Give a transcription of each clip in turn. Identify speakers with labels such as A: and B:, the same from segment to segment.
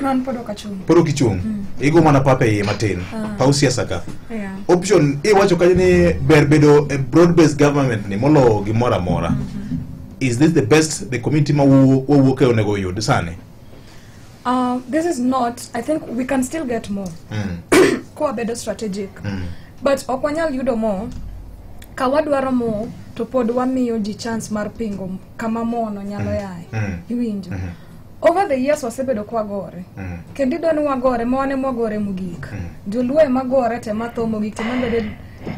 A: An pod ok achung'.
B: Pod ok ichung'. Igo mana pap e iye matin. Paw siasa ka. Option iwacho kanyo ni ber bedo a broad based government ni molo gimoro amora. Is this the best the community ma wawuoke onego oyud sani?
A: This is not, I think we can still get more kwabedo strategic, but ok wanyal yudo more ka wadwaro more to pod wamiyo ji chance mar pingo kama mono nyalo yaye. Iwinjo, over the years wasebedo kwagore kendo iyudo ni wagore ma wan ema wagore mogik. Joluo ema gore to ema tho mogik, to ema bedo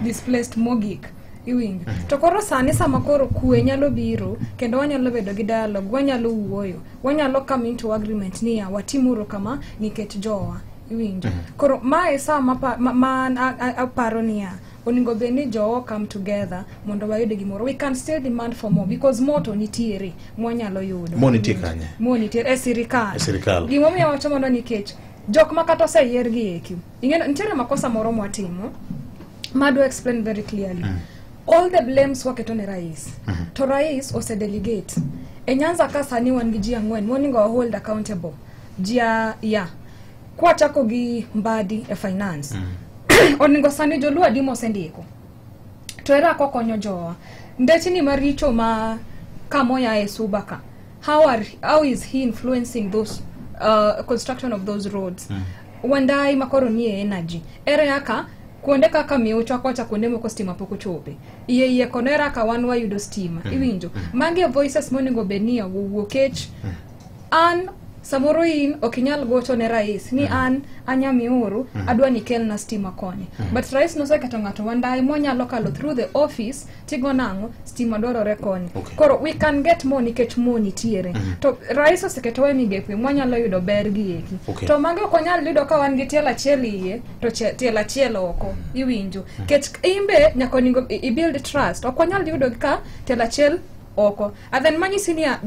A: displaced mogik, iwinjo? To koro sani sama koro kwe nyalo biro kendo wanyalo bedo gi dialogue, wanyalo wuoyo, wanyalo come into agreement niya watimuru kama nikech jowa, iwinjo? Koro mae sa ma an aparo niya onego bed ni jowa come together mondo wayud gimoro. We can still demand for more because more to nitiere mwanyalo yudo.
B: More nitie kanye?
A: More nitiere e sirikal.
B: E sirikal.
A: Gimomiyo awacho mano nikech jok ma kata oseyier gi eki, ing'e nitiere makosa moro mwatimo madwa explain very clearly. All the blames waketo ne rais, to rais ose delegate e Nyanza ka. Sani wan gi ji ang'wen monego wa hold accountable. Ji a ya kwachako gi Mbadi e finance, onego sani joluo adi mosendiko to ere kaka okonyo jowa? Ndechni maricho ma kamoya e Suba ka, how is he influencing those construction of those roads? Wandai makoro nie energy, ere kaka kuonde kaka Miuchwa kocha, kuonde moko stima pok ochope iye iye kono, ere kaka wan wayudo stima? Iwinjo? Magi e voices monego bed ni owuok kech an samoro in ok inyal gocho ne rais ni an anyamiuru adwa ni kelna stima koni, but rais noseketo ng'ato Wandai monyalo kalo through the office tigo nang'o stima dwarore koni. Koro we can get more nikech mo nitiere to rais oseketowa e migepe mwanyalo yudo ber gi eki. To magi ok wanyal yudo ka wan gi tielo achiel iye to tielo achiel oko, iwinjo? Kech imbe nyaka onego i build trust. Ok wanyal yudo ka tielo achiel oko. And then manyisi niya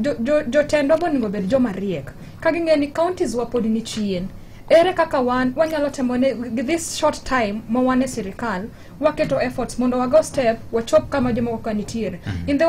A: jotendwa be onego bed joma riek ka ging'e ni counties wa pod ni chien. Ere kaka wan wanyalo temo ne gi this short time ma wan e sirikal waketo efforts mondo wago step wachop kama jomoko ka nitiere in the